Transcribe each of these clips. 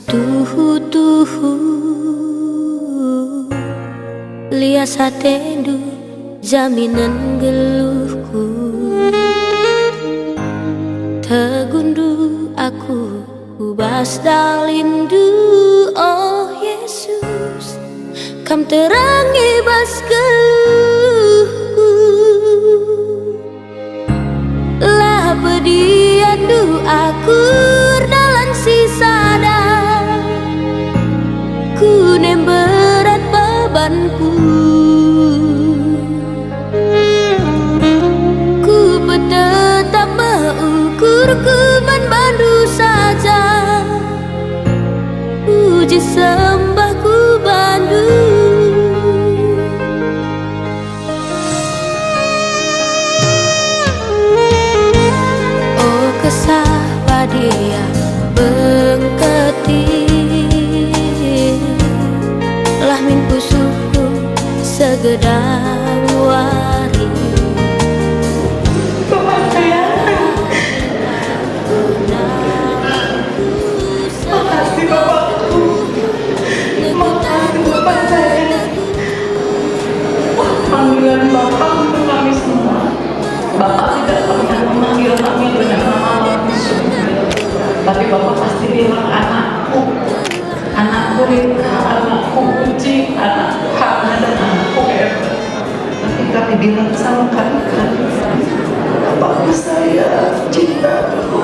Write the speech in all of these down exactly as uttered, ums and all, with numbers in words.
Tuhu-tuhu, lias atendu, jaminen geluhku. Teguhndu aku ku bas dalindu, o Yesus, Kam terang i bas geluhku. La pediandu aku erdalan si sada, kunem berat bebanku. Kupetetap me ukurku man bandu saja, puji sembahku bandu. O Kesah Badia bengketi, lah min pusuhku segedang wari. Bapak saya. Makasih, Bapakku. Makasih, Bapak saya. Panggilan Bapak untuk kami semua. Bapak tidak pernah memanggil kami dengan nama langsung. Tapi Bapak pasti bilang, "Anakku, anakku Rika, anakku Uci, anakku Hana, dan anakku Eva." Tapi kami bilang sama kami, kami, "Bapakku sayang, cintaku.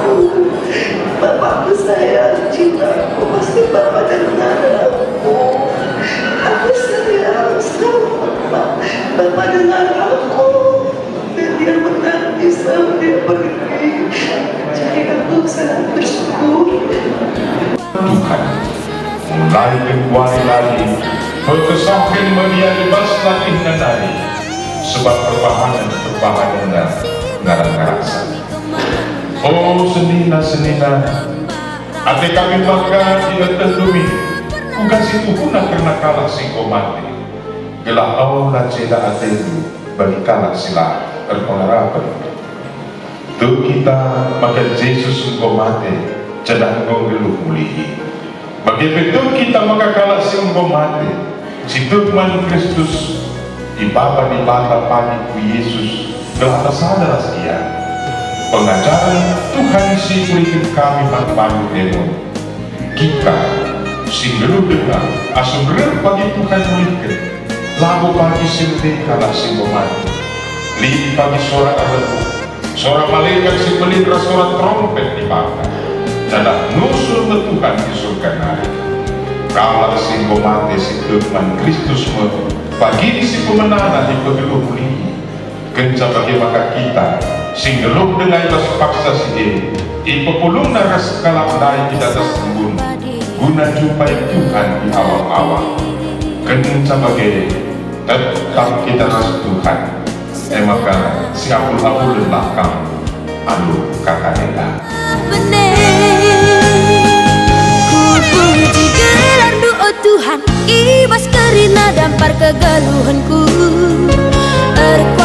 Bapakku sayang, cintaku. Pasti Bapak dengar aku. Aku sayang sama Bapak. Bapak dengar aku." Dan dia menangis sambil pergi. Jadi aku sangat bersyukur. Tuhan, mulai genduari nari, pekesahken me ia i bas latihna nari, sebab perbahanen-perbahanenna ngarang-ngarangsa. O senina-senina, ate kami bangga ieteh demi kuga situhuna kerna kalak si enggo mate, gelah ola ceda atendu bagi kalak si la erpengarapen. Tek kita maka Jesus enggo mate, janah enggo nggeluh mulihi. Bage pe tek kita maka kalak si enggo mate, si tek man Kristus, ibaba Dibata pagi ku Jesus, gelah ersadar ras Ia. Pengajaren Tuhan si iberiken kami man bandu e me. Kita si nggeluh denga asum reh pagi Tuhan mulihken, labo pagi si merdeka kalak si enggo mate. Lit pagi sora erlebuh, sora malekat si mbelin ras sora terompet Dibata, janah nusur me Tuhan i Surga nari. Kalak si enggo mate si tek man Kristus me pagi si pemenana ipegeluh mulihi. Kenca bage maka kita, si nggeluh denga i bas paksa si e, ipepulungna ras kalak ndai i datas embun, guna njumpai Tuhan i awang-awang. Kenca bage, tetap kita ras Tuhan, e maka siapul-apulenlah kam alu kata enda. Bene. Kupuji gelarNdu, o Tuhan, i bas kerina dampar kegeluhenku. Erku